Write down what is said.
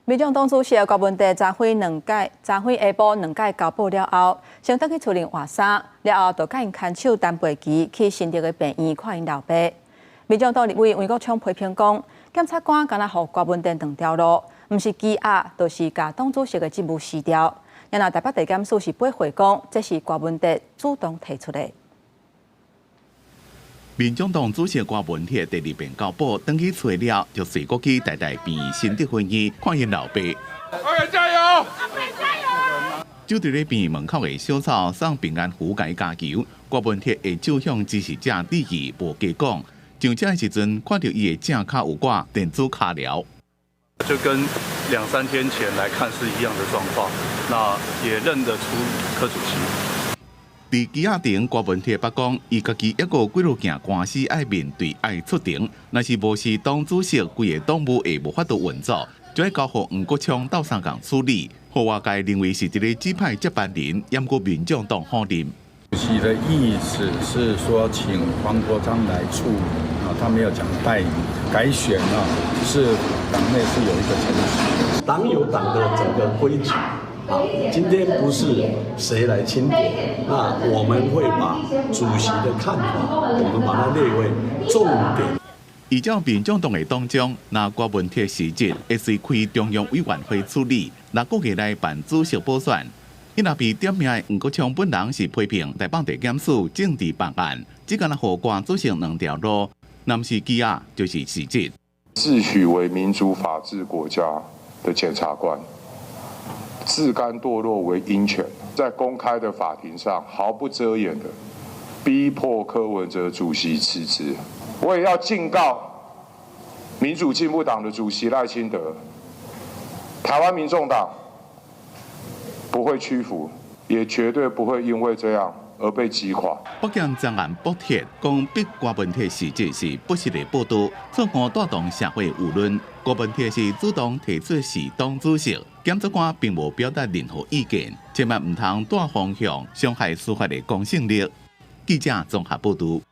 民眾黨主席郭文哲昨昏兩屆，昨昏下晡兩屆交報了後，先轉去厝內換衫，了後就佮𪜶牽手陳培琪去新竹的病院看𪜶老爸。民眾黨立委黃國昌批評講，檢察官敢若予郭文哲兩條路，毋是羈押，就是共黨主席的職務辭掉。然後台北地檢署是駁回講，這是郭文哲主動提出的。民眾黨主席郭文鐵第二遍交保，轉去厝了，就隨過去台大病院新竹分院看𪜶老爸。阿加油！加油！就佇咧病院門口的小草送平安符共伊加油。郭文鐵會手向支持者致意，無加講。上車的時陣，看著伊的正跤有掛電子跤鐐。就跟兩三天前來看是一樣的狀況，那也認得出柯主席。佇羈押庭，郭文鐵捌講，伊家己猶閣有幾落件官司愛面對、愛出庭，若是無辭黨主席，規个黨務會無法度運作，就愛交予黃國昌鬥相共處理。予外界認為是一个指派接班人，毋過民眾黨否認。主席的意思是說，請黃國昌來處理啊，他沒有講代理改選啊，是黨內是有一個程序，黨有黨的整個規矩啊。今天不是誰來欽點，那我們會把主席的看法，我們把它列為重點。依照民眾黨的黨章，若郭文鐵辭職，會隨開中央委員會處理，六個月內辦主席補選。伊若被點名的黃國昌本人是批評台北地檢署政治辦案，只敢若予郭主席兩條路，若毋是羈押就是辭職。自詡為民主法治國家的檢察官，自甘墮落為鷹犬，在公開的法庭上毫不遮掩的逼迫柯文哲主席辭職。我也要警告民主進步黨的主席賴清德，台灣民眾黨不會屈服，也絕對不會因為這樣而被擊垮。北檢專案駁鐵講逼郭文鐵辭職是不實的報道，錯誤帶動社會輿論。郭文鐵是主動提出辭黨主席，檢察官並無表達任何意見，千萬毋通帶風向，傷害司法的公信力。記者綜合報道。